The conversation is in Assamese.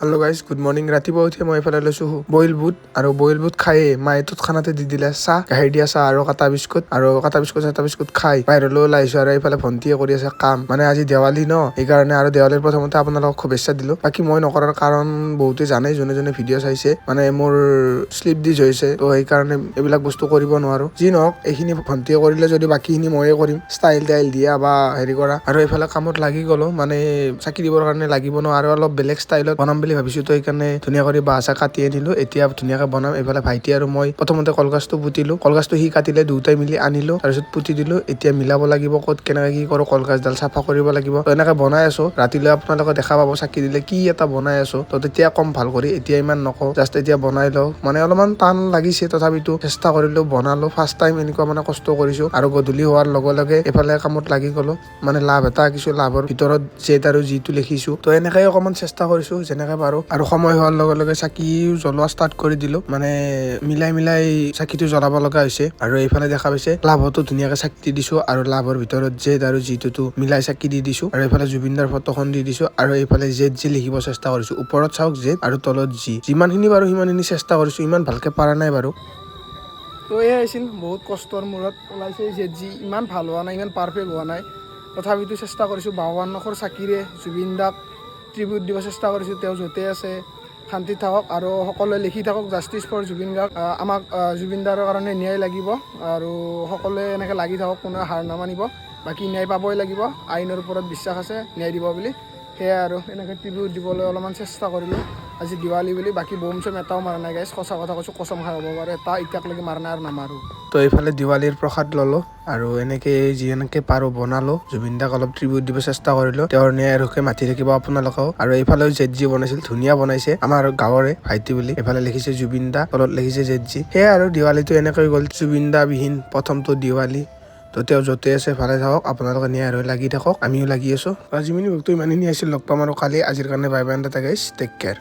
Hello guys, good morning. ৰাতিপুৱা উঠি মই এইফালে লৈছোঁ বইল বুট আৰু বইল বুট খায়েই মায়ে তৎক্ষণাতে দি দিলে চাহ, গাখীৰ দিয়া চাহ আৰু কাটা বিস্কুট। আৰু কাটা বিস্কুট চাটা বিস্কুট খাই বাহিৰলৈ ওলাই আহিছোঁ। আৰু এইফালে ভণ্টিয়ে কৰি আছে কাম। মানে আজি দেৱালী ন, সেইকাৰণে। আৰু দেৱালীৰ প্ৰথমতে আপোনালোকক শুভেচ্ছা দিলোঁ। বাকী মই নকৰাৰ কাৰণ বহুতে জানে, যোনে যোনে ভিডিঅ' চাইছে। মানে মোৰ শ্লিপ ডিস্ক হৈছে, তো সেইকাৰণে এইবিলাক বস্তু কৰিব নোৱাৰোঁ। যি নহওক, এইখিনি ভণ্টিয়ে কৰিলে যদি বাকীখিনি ময়ে কৰিম, ষ্টাইল টাইল দিয়া বা হেৰি কৰা। আৰু এইফালে কামত লাগি গ'লো, মানে চাকি দিবৰ কাৰণে লাগিব ন। আৰু অলপ বেলেগ ষ্টাইলত বনাম বুলি ভাবিছোঁ, তো সেইকাৰণে ধুনীয়া কৰি বাঁহ চাহ কাটি আনিলোঁ। এতিয়া ধুনীয়াকৈ বনাম। এইফালে ভাইটি আৰু মই প্ৰথমতে কলগছটো পুতিলোঁ। কলগছটো সি কাটিলে, দুয়োটাই মিলি আনিলোঁ, তাৰপিছত পুতি দিলোঁ। এতিয়া মিলাব লাগিব, ক'ত কেনেকৈ কি কৰোঁ। কলগছডাল চাফা কৰিব লাগিব। তো এনেকৈ বনাই আছোঁ। ৰাতিলৈ আপোনালোকে দেখা পাব চাকি দিলে কি এটা বনাই আছোঁ। তো তেতিয়া ক'ম ভাল কৰি, এতিয়া ইমান নকওঁ। জাষ্ট এতিয়া বনাই লওঁ। মানে অলপমান টান লাগিছে, তথাপিতো চেষ্টা কৰিলোঁ, বনালোঁ। ফাৰ্ষ্ট টাইম এনেকুৱা মানে কষ্ট কৰিছোঁ। আৰু গধূলি হোৱাৰ লগে লগে এইফালে কামত লাগি গ'লো। মানে লাভ এটা আঁকিছোঁ, লাভৰ ভিতৰত জেড আৰু জিটো লিখিছোঁ। তো এনেকৈ অকণমান চেষ্টা কৰিছোঁ যেনেকৈ পাৰোঁ। আৰু সময় হোৱাৰ লগে লগে চাকি জ্বলোৱা ষ্টাৰ্ট কৰি দিলোঁ। মানে মিলাই মিলাই চাকিটো জ্বলাব লগা হৈছে। আৰু এইফালে দেখা পাইছে, লাভতো ধুনীয়াকৈ চাকি দিছোঁ আৰু লাভৰ ভিতৰত জেড আৰু জিটোতো মিলাই চাকি দি দিছোঁ। আৰু এইফালে জুবিনদাৰ ফটোখন দি দিছোঁ। আৰু এইফালে জেড জি লিখিব চেষ্টা কৰিছোঁ। ওপৰত চাওক, জেড আৰু তলত জি। যিমানখিনি পাৰোঁ সিমানখিনি চেষ্টা কৰিছোঁ। ইমান ভালকৈ পৰা নাই বাৰু। তো এয়াই আছিল। বহুত কষ্টৰ মূৰত ওলাইছে জেড জি। ইমান ভাল হোৱা নাই, ইমান পাৰফেক্ট হোৱা নাই, তথাপিতো চেষ্টা কৰিছোঁ। 52 খৰ চাকিৰে জুবিন দাক ট্ৰিবিউট দিব চেষ্টা কৰিছোঁ। তেওঁ য'তে আছে শান্তিত থাকক আৰু সকলোৱে লিখি থাকক, "জাষ্টিছ ফৰ জুবিন গাৰ্গ"। আমাক জুবিন দাৰ কাৰণে ন্যায় লাগিব আৰু সকলোৱে এনেকৈ লাগি থাকক, কোনেও হাৰ নামানিব। বাকী ন্যায় পাবই লাগিব। আইনৰ ওপৰত বিশ্বাস আছে ন্যায় দিব বুলি। সেয়াই আৰু এনেকৈ ট্ৰিবিউট দিবলৈ অলপমান চেষ্টা কৰিলোঁ আজি দিৱালী বুলি। বাকী বোম চোম এটাও মাৰা নাই গাইছ। সঁচা কথা কৈছোঁ, কচম খাই ক'ব পাৰোঁ, এটা এতিয়ালৈকে মাৰা নাই আৰু নামাৰোঁ। তো এইফালে দিৱালীৰ প্ৰসাদ ল'লোঁ আৰু এনেকৈ যেনেকৈ পাৰোঁ বনালোঁ। জুবিন দাক অলপ ট্ৰিবিউট দিব চেষ্টা কৰিলোঁ। তেওঁৰ ন্যায়ৰ হকে মাতি থাকিব আপোনালোকেও। আৰু এইফালেও জেড জি বনাইছিল, ধুনীয়া বনাইছে আমাৰ গাঁৱৰে ভাইটি বুলি। এইফালে লিখিছে জুবিন দা, তলত লিখিছে জেড জি। সেয়াই আৰু দিৱালীটো এনেকৈ গ'ল, জুবিন দা বিহীন প্ৰথমটো দিৱালী। তো তেওঁ য'তে আছে ভালে থাকক। আপোনালোকে ন্যায়ৰ হৈ লাগি থাকক, আমিও লাগি আছোঁ। আজি মিনি ভ্লগটো ইমানখিনি আছিল। লগ পাম আৰু কালি। আজিৰ কাৰণে bye bye, tata guys, take care.